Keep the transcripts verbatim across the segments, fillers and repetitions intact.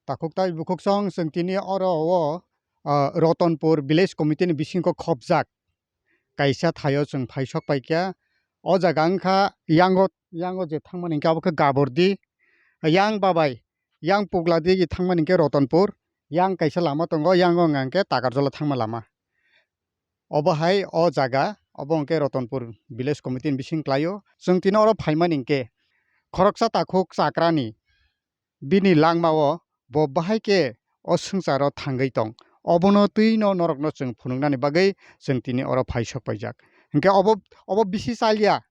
Takhuk tai bukhuk song chwng tini oro o, ah, Rotonpur Village Committee ni bisingo khopjak kaisa thaio chwng phai sok pai kha. O jaga wngkha yango, yango je thangmani hwnkhe abo khe Gabordi, yang babai, yang Pugladi thangmani hwnkhe Rotonpur, yang kaisa lama tongo, yango wngkha hwnkhe Takarjola thangma lama. Obo hai o jaga, obo hwnkhe Rotonpur Village Committee ni bising klaio. Chwng tini oro phaimani hwnkhe khoroksa takhuk chakrani bini langmao bo bahai khe o swngcharo thangwi tong. Obono twino norokno chwng phunuknani bagwi chwng tini oro phai sok paijak. Hwnkhe obo, obo bisi chaliya.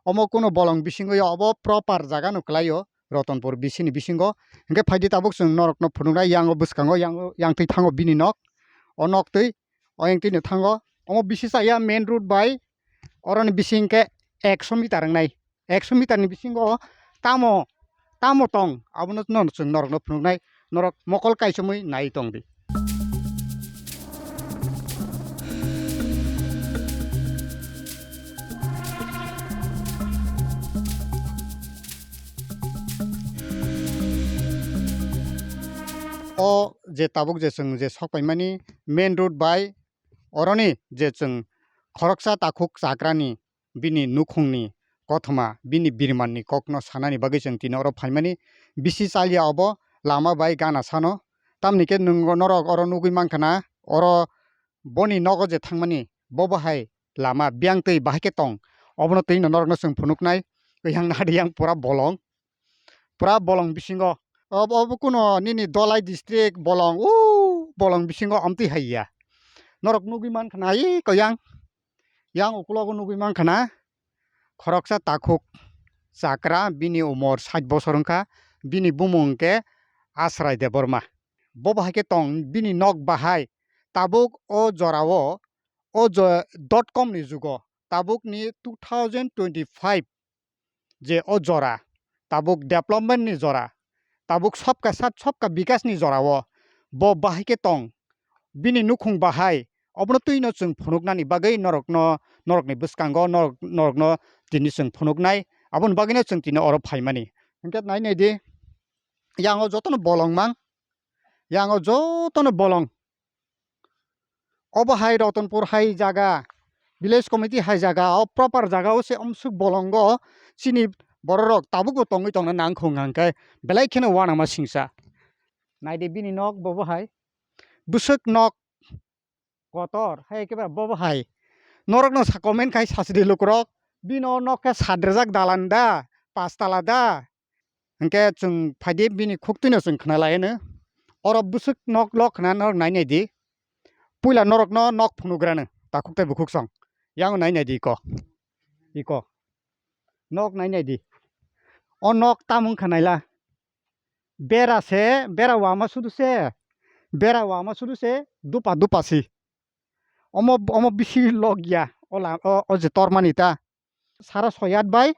Omo kuno bolong bisingo ya, obo proper jaga no kwlaio, Rotonpur bisini bisingo. Hwnkhe phaidi tabuk chwng norokno phunuknai, yango bwskango, yango, yang twi thango bini nok. O nok twi, o yang twi no thango. Omo bisi chaya main road bai, oroni bising khe ekso meter wngnai. Ekso meter ni bisingo tamo, tamo tong, abono no chwng norokno phunuknai, norok mokol kaisomwi nai tong di. O je tabuk je chwng je sok paimani main road bai oroni je chwng khoroksa takhuk chakrani bini nukhungni kothoma, bini birmanni kokno sanani bagwi chwng tini oro phaimani. Bisi chaliya obo lama bai gana sano. Tamni khe nwng, norok oro nugwi mankha na, oro boni nogo je thangmani, bo bo hai lama biyang twi bahai khe tong. Obono twi no norokno chwng phunuknai. Yang nadi yang pura bolong. Pura bolong bisingo. Ob-, obo kuno nini Dholai district bolong, o bolong bisingo amtwi hai ya. Norok nugwi mankha na, ai ko yang. Yang ukulogo nugwi mankha na, khoroksa takhuk chakra, bini umor sait bosor wngkha, bini bumung hwnkhe Asrai Debbarma. Bo bahai khe tong, bini nok bahai tabuk o jorao, o jo-, dot com ni jugo, tabukni two thousand twenty-five je o jora, tabuk development ni jora, tabuk sabka sat sabka bikas ni jorao bo bahai khe tong. Bini nukhung bahai, obono twino chwng phunuknani bagwi norokno, norokni bwskango norok, norokno tini chwng phunuknai, aboni bagwino chwng tini oro phaimani. Hwnkhe nai nai di, yango jotono bolong mang, yango jotono bolong. Obo hai Rotonpur hai jaga, village committee hai jaga, o proper jaga o se amsuk bolongo chini bororok tabukbo tongwi tongna nangkho hwnkhe belai kheno uanama singsa. Naidi bini nok bobo hai bwswk nok kotor hai khe bobo hai. Norokno sa comment khai sasidi lukurok, bini o nok khe sat rwjak dalan da, pas tala da, Hwnkhe chwng phaidi bini khuktwino chwng khna lai hwno. Oro bwswk nok lok khna norok nai nai di. Puila norokno nok phunugrano takhuk tei bukhuk song. Yang nai nai di iko. Iko. Nok nai nai di. O nok tamo wngkha naila. Bera se, bera wama sudu se. Bera wama sudu se, dupa dupa si. Omo, omo bisi lok ya. Ola, o, o je tormani ta. Sara soi hat bai,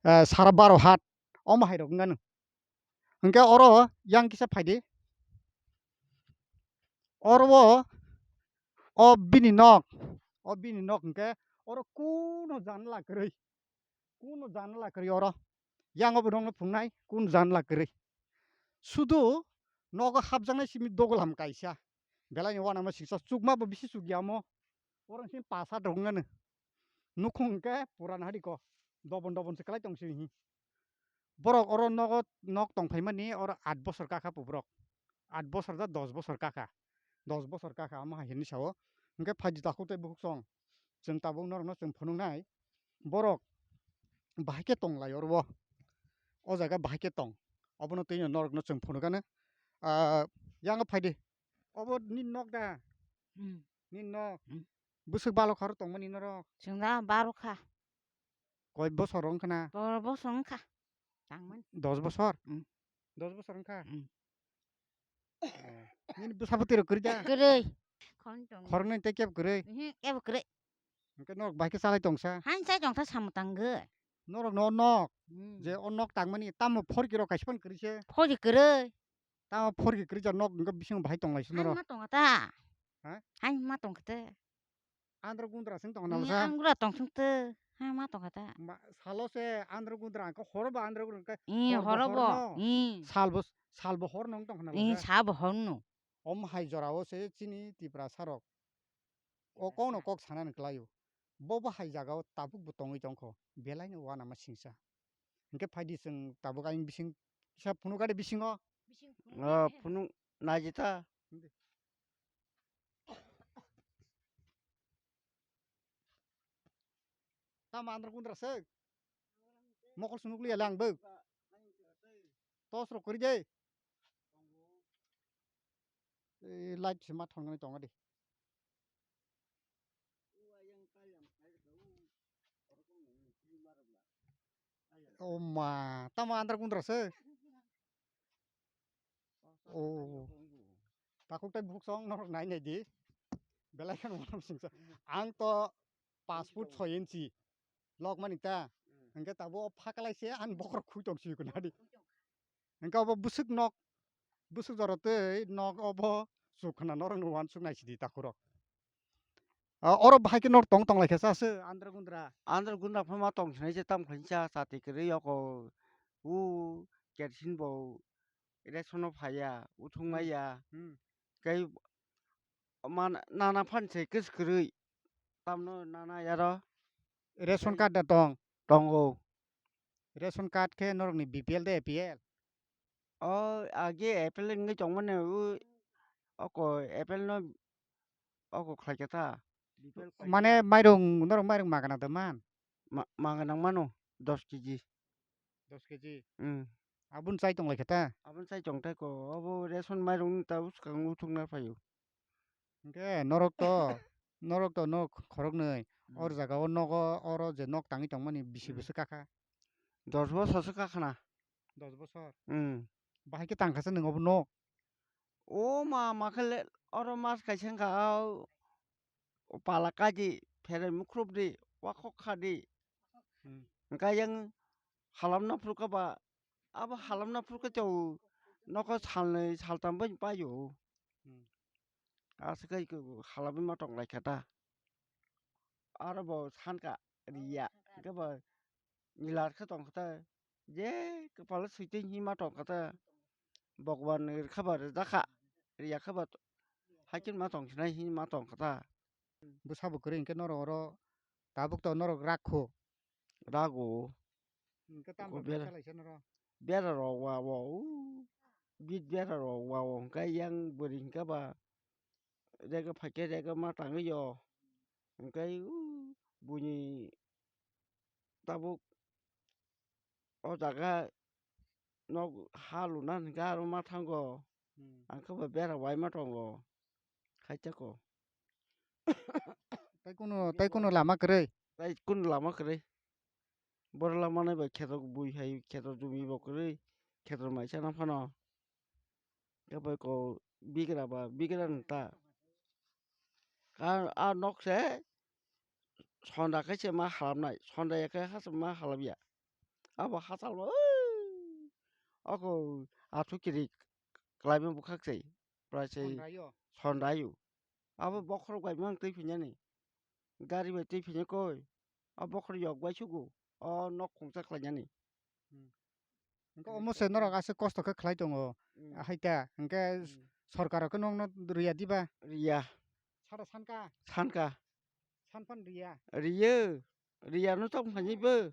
eh, sara baro hat. Omo hai rok wngkha nw. Hwnkhe oro yang kisa phaidi. Oro o, o bini nok, o bini nok hwnkhe oro kuno janala kwrwi, kuno janala kwrwi oro. Yang o bo nokno phungnai, kuno janala kwrwi. Sudu nogo hapjaknai simi dogolam kaisa. Belai ni uanama singsa chukma bo bisi chukya omo. Oro simi pasa rok wngkha nw. Nukhung hwnkhe pura nahari ko. Dobon dobon se kwlai tong simi hi. Borok oro nogo nok tong phaimani oro aat bosor kakha po borok. Aat bosor da dos bosor kakha. Dos bosor kakha omo hai hinwi sao. Hwnkhe phaidi takhuk tei bukhuk song. Chwng tabuk norokno chwng phunuknai. Borok bahai khe tong lai oro o. O jaga bahai khe tong. Obono twi norokno chwng phunukgano. Ah, yang phaidi. Obo nini nok da? Hmm. Nini nok? Hmm. Bwswk balo kharo tongmani norok? Chwng da baro kha. Koi bosor wngkha na? Boro bosor wngkha. Tangmani. Dos bosor? Hmm. Dos bosor wngkha? Hmm. Eh, nini bwsa bwtwi rok kwrwi da? Kwrwi. Khoroknwi tei kebo kwrwi? Mhm, kebo kwrwi. Hwnkhe norok bahai khe chalai tongsa? Hain chai tongsa samung tangwi. Norok no nok? Hmm. Je o nok tangmani tamo forki rok kaisa phano kwrwi se? Forki kwrwi. Tamo forki kwrwi ja nok hwnkhe bisingo bahai tonglaisi norok? Hain ma tongkha ta? Ha? Hain ma tongkha ta? Andro gundra sing tong nang sa? Andro tong sing te. Ha ma tong kata. Salo se andro gundra angka horo ba andro gundra angka. Ih, horo bo. Ih. Sal bo, Salbo hor nong tong khna Ni laga. Sabo horno. Om hai jorao se chini Tiprasa rok. O Tiprasa. Kokno kok sanani klaio. Bo bo hai jagao tabuk bo tongwi tongkho. Belaino uanama singsa. Hinkhe phaidi chwng tabuk ayang bising kisa phunuk gade bisingo. Bising phunuk Ah, gade. Phunuk naijita. Tamo andra kundra se. Mokol sunuk liya lang bek. Tos rok kori de. Eh, light se ma thang nai tonga de. O ma, tamo andra kundra se. O. Takhuk tai bukhuk song norok nai nai di. Belai kheno uanama singsa. Ang to paanch foot soi inchi. Lok mani ta. Hingke tabo o phakalai se ang bokhorok khui tong si kuna di. Hingke obo bwswk nok, bwswk jora tei nok obo chuk khna norok no uansuk nai sidi takhurok. Ah, oro bahai khe nor tong tong lai khe sa se andra gundra. Andra gundra phama tong sinai se tam khlai sa chati kwrwi yoko u kerosene bo ration no phaiya, uthung Hmm. maya. Hmm. Tei man nana phan se kwswk kwrwi. Tamno nana yaro. Ration card da tong? Tongo. Ration card khe norokni B P L de A P L? O age A P L wngwi tongmani u oko A P L no oko khlai khe ta. B P L khlai Mane khe ta. Mairung, norok mairung magana da man? Ma-, magana mano dos K G. Dos K G? Hmm. Abun chai tong lai khe ta? Abun chai tong tai ko. Obo ration mairung ta bwskango thungna phaio. Hingke norok to, norok to nok khoroknwi. Hmm. Or jaga o nogo oro je nok tangwi tongmani bisi Hmm. bwswk kakha? Dos bosor se kakhna. Dos bosor? Hmm. Bahai khe tangkha se nwng obo nok? O ma, ma khe le, oro mas kaisa wngkha, o, o pala kaji, pherai mukhrup di, wakhok kha di. Hmm. Hwnkhe yang halamna phuru kha ba, abo halamna phuru khe chao, nokho salnwi saltam bai paio. Hmm. Aswk khe halamwi ma tong lai kha ta. Aro bo sanka riya, hwnkhe bo nilar khe tong kha ta. Je kwpalo switwi hinma tong kha ta, Bhagwan rwkha ba rwjak kha, rwya kha ba hakhe ma tong sinai hinma tong kha ta. Bwsa bo kwrwi hwnkhe norok oro tabuk to norok rak kho. Rago. Hwnkhe tamo Ko bera, bera laisa norok? Bera rok wa wa o. Bit bera rok wa o hwnkhe yang bwrwi hwnkhe ba rega phaikhe rega ma tangwi o. Hwnkhe o buini tabuk o jaga nok ha luna hwnkhe aro ma thango. Hmm. Ang khe bo bera waima tongo. Khaitako. Tai kunu, tai kunu lama kwrwi? Tai kunu lama kwrwi. Boro lama nai bai kheto bui hai, kheto jumi bo kwrwi, kheto maisa nang phano. Khe bai ko bigra ba, bigra nang ta. A, a nok se sonda khe se ma halamnai, sonda ya khe ha se ma halamya. Abo hachal bo, oi, oko athu kiri kwlaima bwkhak se, prai se Sonrayo? Sonrayo. Abo bokhorok bai mang twi phinyani. Gari bai twi phinya koi. A bokhorok yok bai sugo. O nok khungsa khlainani. Hmm. Hwnkhe omo se norok aswk kosto khe khlai tongo. Hmm. Hai ta, hwnkhe Hmm. sorkar rok khe nokno riya diba? Riya. Sara sanka? Sanka. Sanphan riya? Riyo. Riya no tong phani bo.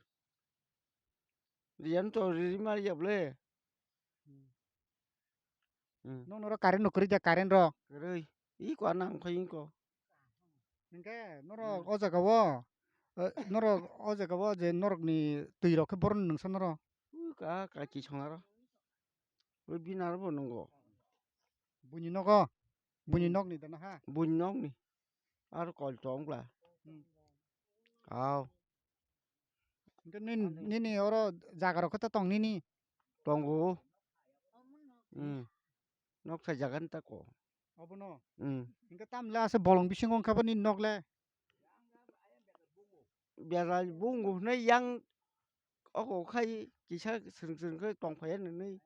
Riya no to riri ma riya ble. Hmm. Hmm. Nokno ro current no kwrwi da, current ro? Kwrwi. I kwa nang phai ko. Hwnkhe norok Hmm. o jaga o, eh, norok o jaga o je norokni twi rok khe boron nwngsa norok? Ui ka, ka ki song aro. Ui bini aro bo nwngo. Buini nogo? Buini Hmm. nokni dana ha? Buini nokni. Aro kol tong bla. Hmm. Aw. Hwnkhe nin-, nini oro jaga rok khe ta tong nini? Tongo. Hmm. Nok sai jaga ni ta ko. Obono? Hmm. Hwnkhe tamle ase bolong bisingo wngkha bo nini nok le? Berai bungo hwnwi yang oko khai kisa swrwng swrwng khe tong phai ya nini.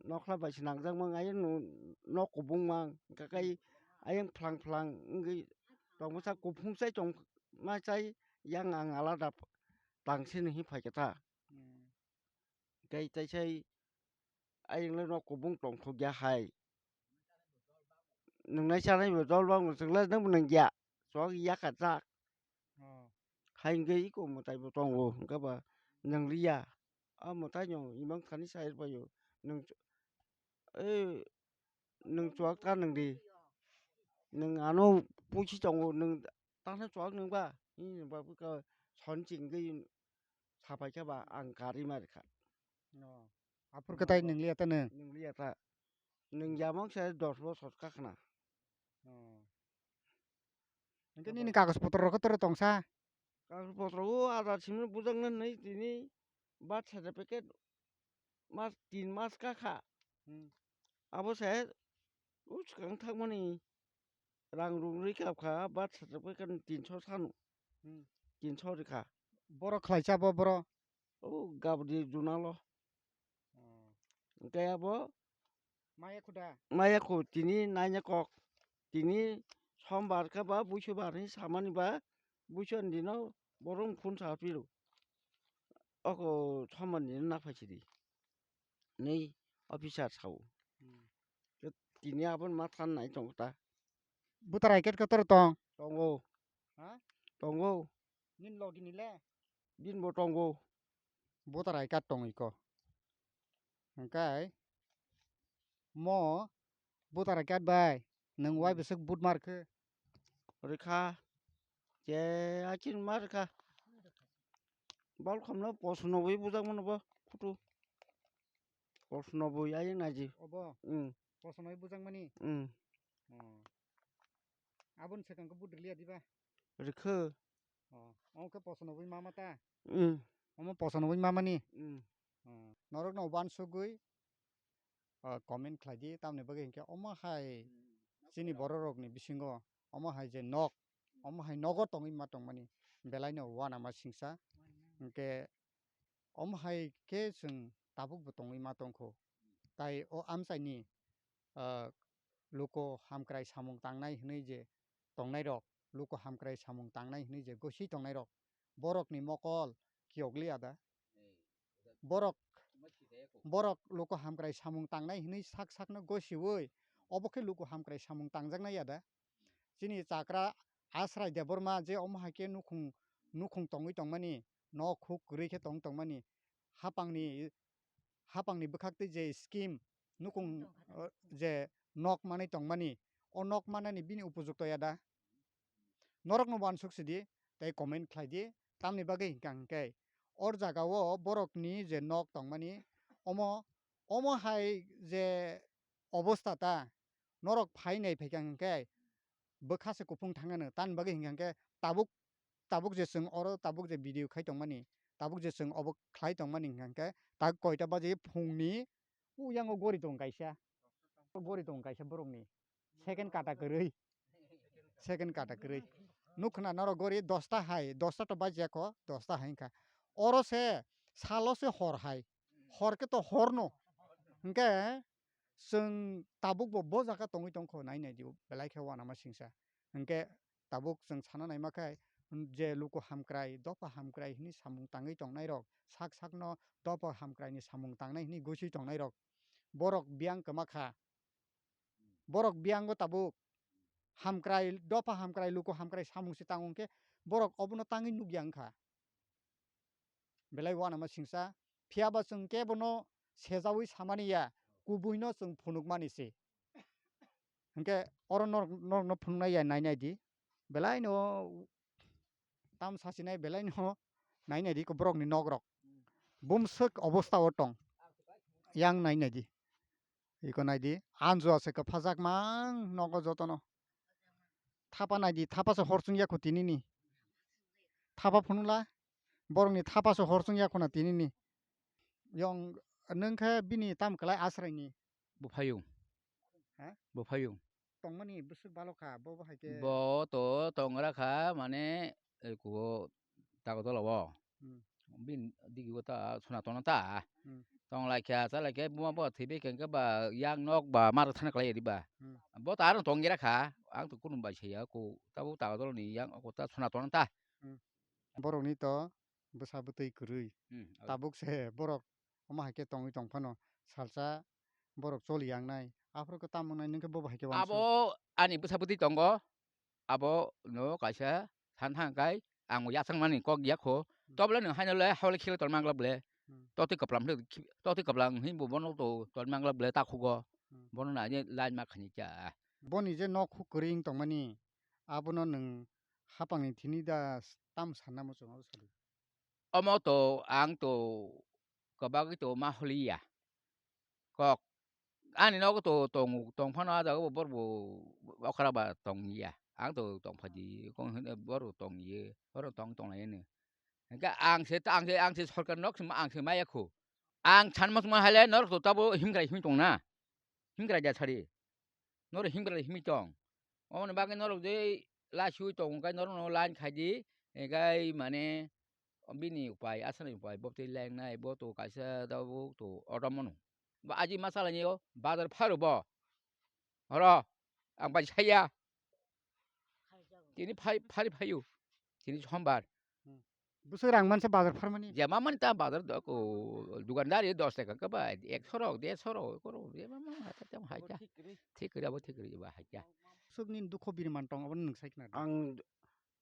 Nokla bai se nangjak mang, ayang no nok kubung mang, hwnkha kai ayang phlang phlang wngwi tong bwsa kuphung chai tong ma chai, yang ang alada tang sini hi phai khe ta. Hmm. Kai tai sai ayang le nok kubung tongthok ya hai. Nung nai chanai bo dol bang chwng le nang bo nang ya. Chwng ya ka jak. Oh. Hai hwnkhe iko mwtai bo tongo, hwnkhe ba nang li ya. A mwtai no imang thani sai rw bai o. Nung, eh, nung chuak ta nang di. Nung ano pusi tongo, nung tangsa chuak nung ba. Hini ba buka son chingwi sapai kha ba ang kari ma rikha. Oh. Aphur khe tai nung liya ta nung? Nung liya ta. Nung yamang se dos bosor kakhna. Oh. Hwnkhe nini kagoj potro rok khe toro tongsa? Kagoj potro o Aadhaar simi bujak nai tini birth certificate mas tin mas kakha. Hmm. Abo se o swkang thangmani rang rung rwi kap kha birth certificate ni tinso sano. Hmm. Tinso rikha. Boro khlaisa bo boro? O gabdi junalo. Oh. Hwnkhe abo maya khuda? Maya khu tini naina kok. Tini sombar khe ba buisobar hinwi samani ba buisoni dino borok phone sa phiro. Oko sombar dino naphai sidi. Nei officer sao. Hmm. Tini aboni ma than nai tongo ta. Voter I card kotor tong? Tongo. Ha? Tongo. Nin logi ni le? Bin bo tongo. Voter I card tong iko. Hwnkhe mo voter I card bai nwng wai bwswk vote mar khe? Rikha. Je achin mar kha. Bol khomno poso nogwi bujak mano bo photo. Poso nogwi ayang naji. Obo? Hmm. Poso nogwi bujak mani? Hmm. Oh. Aboni swkang khe vote rwliya diba? Rikha. Oh, omo khe poso nogwi mama ta? Hmm. Omo poso nogwi mamani? Hmm. Oh. Norok no uansugwi ah, comment khlai di, tamni bagwi hinkhe omo hai chini borok rokni bisingo omo hai je nok, omo hai nogo tongwi ma tongmani belai no uanama singsa. Hinkhe omo hai khe chwng tabuk bo tongwi ma tongkho. Tai o amchaini, ah, luku hamkrai samung tangnai hwnwi je tongnai rok, luku hamkrai samung tangnai hwnwi je gosi tongnai rok, borokni mokol kiyokliya da? Borok, borok luku hamkrai samung tangnai hwnwi sak sakno gosiwi, obo khe luku hamkrai samung tangjaknai ya da? Chini chakra Asrai Debbarma je omo hai khe nukhung, nukhung tongwi tongmani, nok huk kwrwi khe tong tongmani, hapangni, hapangni bwkhaktwi je scheme nukhung, uh, je nok manwi tongmani, o nok manani bini upojukto ya da? Norokno uansuk sidi tei comment khlai di, tamni bagwi hinkha hinkhe or jagao borokni je nok tongmani, omo, omo hai je obosta ta, norok phai nai phaikha hinkhe bwkha se kuphung thangano, tamni bagwi hinkha hinkhe tabuk, tabuk je chwng oro tabuk je video khai tongmani, tabuk je chwng obo khlai tongmani hinkha hinkhe tak koita baji phungni o yango gori tong kaisa, gori tong kaisa borokni second kata kwrwi, second kata kwrwi. Nuk khna norok gori dosta hai, dosta to baji yakho, dosta hai hinkha. Oro se salo se hor hai, hor khe to horno. Hinkhe chwng tabuk bo bo jaga tongwi tongkho nai nai di belai khe uanama singsa. Hinkhe tabuk chwng sana naima khe je luku hamkrai, dopha hamkrai hwnwi samung tangwi tongnai rok, sak sakno dopha hamkrai ni samung tangnai hwnwi gwichi tongnai rok, borok biyang kwma kha. Borok biyango tabuk hamkrai, dopha hamkrai, luku hamkrai samung se tango hinkhe borok obono tangwi nukya wngkha. Belai uanama singsa, phiya ba chwng kebono sejaui samani ya, kubuino chwng phunukmani se. Hinkhe oro norok, norokno phunuknai ya nai nai di. Belai no tam sachinai, belai no nai nai di, borokni nok rok. Bumswk obosta o tong. Yang nai nai di. Iko nai di. Anjua se kwphajak mang nogo jotono. Thapa nai di, thapa se hor chwng yakho tinini. Thapa phunula. Borokni thapa se hor chwng yakho na tinini. Yong nwng khe bini tam kwlai asraini. Bo phaiyung. Ha? Bo phaiyung. Tongmani bwswk balo kha, bo bo hai khe. Bo to tongra kha, mane, eh, kugo Tagotola o. Hmm. Bini digi o ta suna tona ta. Hmm. Tong lai kha, cha lai kha, buma bo thwi bai khe ba yang nok ba mar thana klai ri ba. Hmm. Bo ta aro tong gira kha, ang to kunum bai saya ko, ta bo Tagotola ni yang ko ta suna tona ta. Hmm. Borokni to bwsa bwtwi kwrwi. Hmm. Tabuk se borok omo hai khe tongwi tong phano salsa borok choli yang nai. Aphuru khe tamo wngnai, nwng khe bo bahai khe uansuk. Abo ani bwsa bwtwi tongo, abo no kaisa san thang kai ang bo yachang mani kok ya kho. Hmm. Tobole nwng haino le hole khile tol mang glak ble. Hmm. Totwi kwplam hwle, totwi kwplam hwnwi bo bono to tol mang glak ble ta khugo. Hmm. Bono na je line ma khani cha. Boni je nok huk kwrwi wng tongmani, abono nwng hapangni thini da s-, tam sanna muchung abo sadi. Omo to ang to kwbagwi to ma holiya. Kok ani nogo to tong, tong phano a jaga bo bor bo okra ba tong ya. Ang to tong phadi kong hwno bor bo tong ye, bor bo tong tong lai no. Hingke ang se, ang se, ang se sorkar nok se, ang se maya kho. Ang san ma tongma hai le norok to tabo himkrai himwi tong na. Himkrai ja sari. Norok himkrai himwi tong. Omoni bagwi norok je lasiui tong kai norok no line khai di. Egai mane bini upai, aswkni upai, bo tei lengnai, bo to kaisa tabuk to otom mano. Ba aji ma salani o bazar pharo bo. Oro, ang bai saya. Tini phai, phari phaio. Tini sombar. Hmm. Bwswk rang mansa bazar pharmani? Jema mani ta bazar do ko dukandar e dos taka ka ba, ekso rok, derso rok, ko rok, jema mani hata tam hai ta. Thik kri abo thik kri ba hai ta. Bwswk ni dukho biriman tong abo nwng sai khna. Ang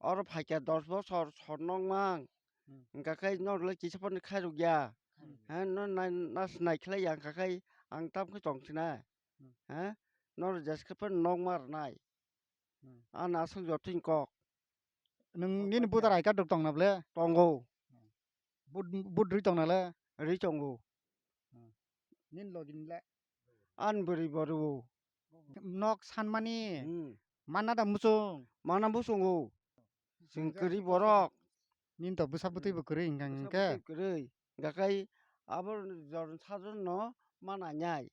oro phaikha dos bosor sor nokmang. Hmm. Hingkha khe norok le kisa phano khairok ya. Hmm. Ha, no nai, nas nai khlai ya hingkha khe ang tam khe tong sina. Hmm. Ha? Norok jes khe phano nokma rwnai. Hmm. Ano aswk jotoni kok. Nwng nini voter I card rok tong na ble? Tongo. Vote, vote rwi tong na le? Rwi tongo. Hmm. Nini logi ni le? An bwrwi bo rwo. Nok sanmani. Hmm. Manna da muchung. Manna muchungo. Chwng kwrwi borok. Nini to bwsa bwtwi bo kwrwi hingka hingke. Bwsa bwtwi kwrwi. Hingka khe abo jor sajor no mana nyai.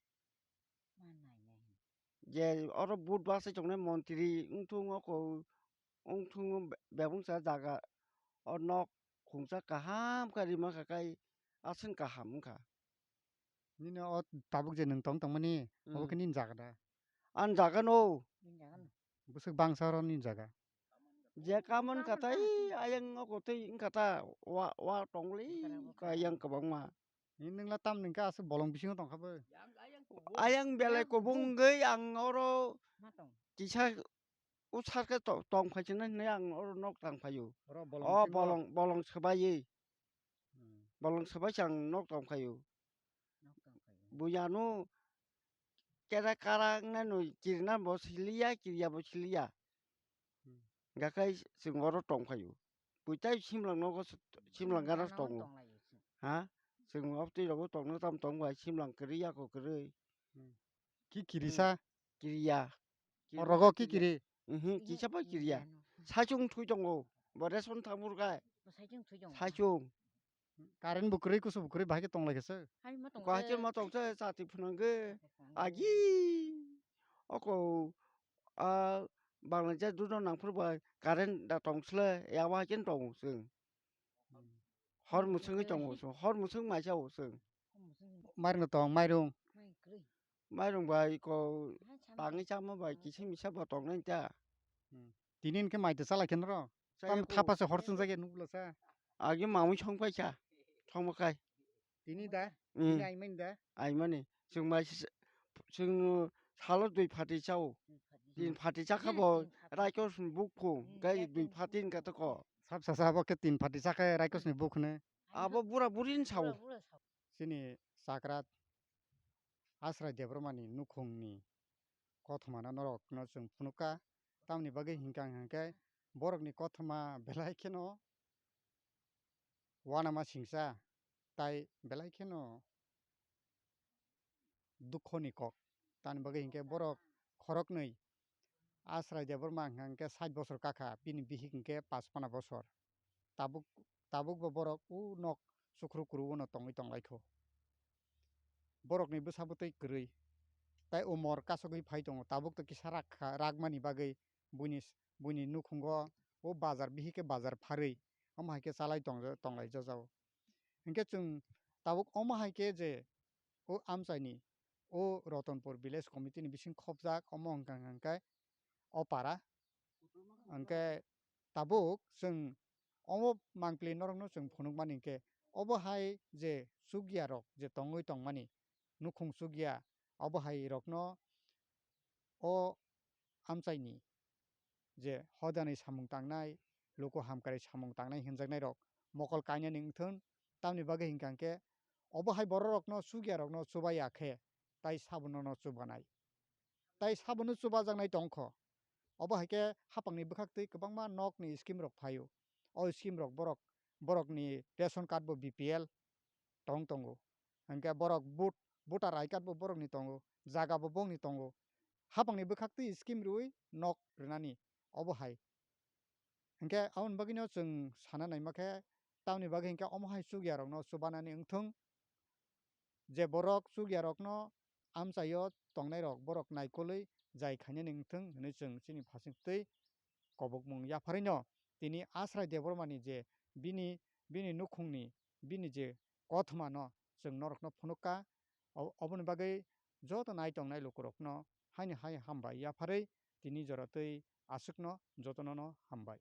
Je oro vote bwsai tongnai montri wngthung oko wngthung bebungsa jaga o nok khungsa kaham khe rima kha kai aswk kaham wngkha. Nini o tabuk je nwng tong tongmani obo khe nini jaga da? Ani jaga no. Bwswk bangsa oro nini jaga? Je kamon katai ayang oko tei wngkha ta wa, wa tongli ka ayang kwbangma. Nini nwngla tamni hwnkhe aswk bolong bisingo tongkha bo. Ayang belai kubung wngwi ang oro kisa usar khe to-, tong phai sinai hinwi ang oro nok tang phaio. O bolong, bolong swbaiwi. Hmm. Bolong swbai se ang nok tong phaio. Nok tong phaio. Buya no kera kara wngnai no kirina bo siliya, kiriya bo siliya. Hmm. Hingkha khe chwng oro tong phaio. Buitai simlang nogo, simlang gana tongo. Ha? Chwng obtwi rogo tongno tam tong bai simlang kwrwi yako kwrwi. Hmm. Ki kirisa? Kiriya. O rogo ki kiri? Mhm, kisa bai kiriya. Saichung thui tongo. Bo ration thangmur kai. Saichung thui tongo. Saichung. Current bo kwrwi, kusu bo kwrwi, bahai khe tong lai khe se. Hai ma tong. Ko hachal ma tong se, chati phunang khe. Agi. Oko, a, Bangladesh dudo nangphuru bai current da tong sle, ya wa ken tong chwng. Hmm. Hor mwswngwi tongo chwng, hor mwswng maisa o chwng. Mairung tong, mairung. Mairung bai ko tangwi chama bai kisa misa bo tongnai ta. Hmm. Tini hwnkhe mai da chalai khe noro. Tam thapa se hor chwngjak ya nukla sa. Agi mamui song paisa. Thongma khai. Tini da? Hmm. Tini aimani da? Aimani. Chwng mai s-, chwng salo dui phati chao. Tin phati chakha bo raikos ni bukhu. Gai dui phati hwnkha to ko. Sab sasa bo khe tin phati chakha raikos ni bukhu ne. Abo bura buri ni sao. Chini chakra Asrai Debbarmani nukhungni kothomano norokno chwng phunukha. Tamni bagwi hinkha hwnkhe borokni kothoma belai kheno uanama singcha, tai belai kheno dukhoni kok. Tamni bagwi hinkhe borok khoroknwi Asrai Debbarma hwnkha hwnkhe sait bosor kakha, bini bihik hwnkhe paspana bosor. Tabuk, tabuk bo borok u nok chukru kuru uno tongwi tonglaikho. Borokni bwsa bwtwi kwrwi. Tai umor kasugwi phai tongo. Tabuk to kisa rak kha, rakmani bagwi buini, buini nukhungo o bazar bihik khe bazar pharwi. Omo hai khe chalai tong, tonglai jajao. Hinkhe chwng tabuk omo hai khe je o amchaini o Ratanpur village committee ni bising khopjak omo hwnkha hwnkhe o para. Hwnkhe tabuk chwng omo mangpili norokno chwng phunukmani hinkhe obo hai je chukya rok je tongwi tongmani nukhung chukya Obo hai rokno o amchaini je hodani samung tangnai, luku hamkrai samung tangnai hinjaknai rok mokol kainani wngthun. Tamni bagwi hinkha khe obo hai borok rokno chukya rokno chubaya khe tai sabono no chubanai, tai sabono chubajaknai tongkho. Obo hai khe hapangni bwkhaktwi kwbangma nokni scheme rok phaio. O scheme rok borok, borokni ration card bo B P L tong tongo. Hinkhe borok vote, voter I card bo borokni tongo, jaga bo bongni tongo. Hapangni bwkhaktwi scheme rwui nok rwnani obo hai. Hinkhe aboni bagwino chwng sana naima khe tamni bagwi hinkhe omo hai chukya rokno chubanani wngthung. Je borok chukya rokno amchaio tongnai rok borok naikolwi jai khainani wngthung hinwi chwng chini phasingtwi kobokmung yapharwino tini Asrai Debbarmani je bini, bini nukhungni bini je kothomano chwng norokno phunukha. O-, oboni bagwi joto nai tongnai lukurokno haini hai hambai yapharwi tini joratwi aswkno jotonono hambai.